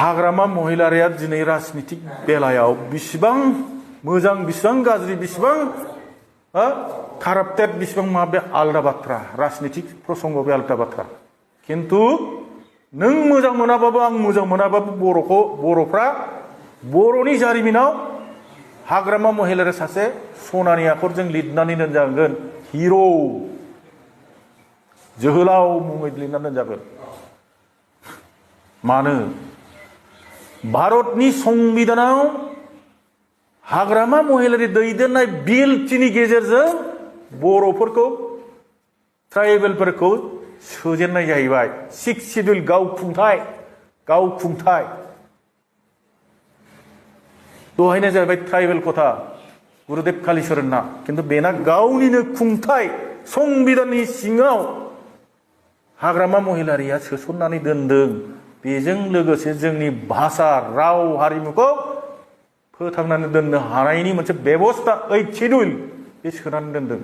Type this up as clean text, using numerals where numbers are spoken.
हाग्रामा महिलारिया दिनै राजनितिक बेलायाव बिसिबां मोजां बिसिबां गाज्रि बिसिबां काराप्टेड बिसिबां मा बे आलदा बाथ्रा राजनितिक प्रसंग बे आलदा बाथ्रा किन्तु नों मोजां मोनाबाबो आं मोजां मोनाबाबो बर'फ्रा बर'नि जारिमिनाव हाग्रामा महिलारिया सासे सनानि आखरजों लिरनानै दोनजागोन हिर' जोहोलाव मुङै लिरनानै दोनजागोन मानो भारतनि संबिधानाव हाग्रामा महिलारि दैदेननाय बिलनि गेजेरजों बर'फोरखौ ट्राइबेलफोरखौ सोजेननाय जाहैबाय 6 शिड्युल गावखुंथाय दहायनो जाहैबाय ट्राइबेल कथा गुरुदेव कालिचरणना किन्तु बेना गावनिनो खुंथाय संबिधाननि सिङाव हाग्रामा महिलारिया सोसननानै दोनदों बेजों लोगोसे जोंनि भाषा राव हारिमुखौ फोथांनानै दोननो हानायनि मोनसे बेबस्था 8 शिड्युल बे सोनानै दोनदों।